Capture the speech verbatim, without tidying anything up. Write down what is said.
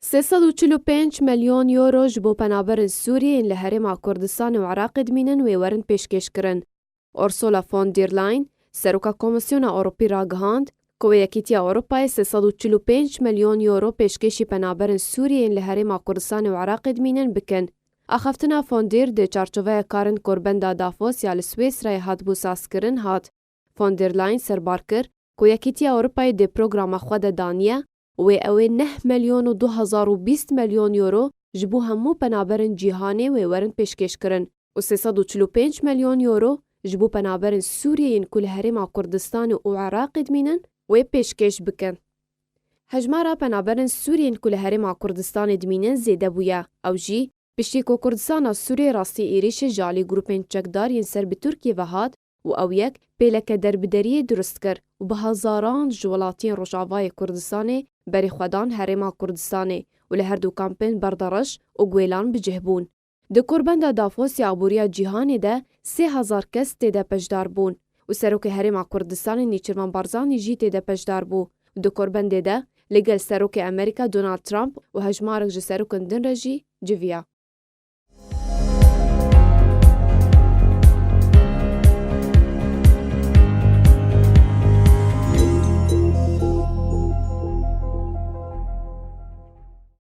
Sê sed û çil û pênc milyon euro ji bo penaberên Sûriyê yên li Herêma Kurdistanê û Iraqê dimînin wê werin pêşkêşkirin. Ursula von der Leyen, Seroka Komîsyona Ewropî ragihand ku wê Yekîtiya Ewropayê sê sed û çil û pênc milyon euro pêşkêşî penaberên Sûriyê yên li Herêma Kurdistanê û Iraqê dimînin bikin. Axaftina Fondir di çarçoveya karên Korbenda Davos ya li Swêsreyê hatibû sazkirin hat. Von der Leyen serbar kir ku Yekîtiya Ewropayê di programa xwe de daniye û wê ew ê neh milyon û du hezar û bîst milyon euro ji bo hemû penaberên cîhanê wê werin pêşkêşkirin û sê sed û çil û pênc milyon euro ji bo penaberên Sûriyê yên ku li Herêma Kurdistanê û Iraqê dimînin wê pêşkêş bikin. Hejmara penaberên Sûriyê yên ku li Herêma Kurdistanê dimînin zêde bûye. Ew jî piştî ku Kurdistana Sûriyê rastî êrîşê ji alî grûpên çekdar yên ser bi Tirkiyê ve hat û ew yek pêleke derbideriyê dirust kir û bi hezaran ji welatiyên Rojavayê Kurdistanê berê xwe dan Herêma Kurdistanê û li her du kampên Berdereş û Guêlan bi cih bûn. Di Korbenda Davos ya Aboriya Cîhanê de sê hezar kes tê de beşdar bûn û Serokê Herêma Kurdistanê Nêçîrvan Barzanî jî tê de beşdar bû û di korbendê de li gel Serokê Amerîka Donald Trump û hejmarek ji serokên din re jî civiya.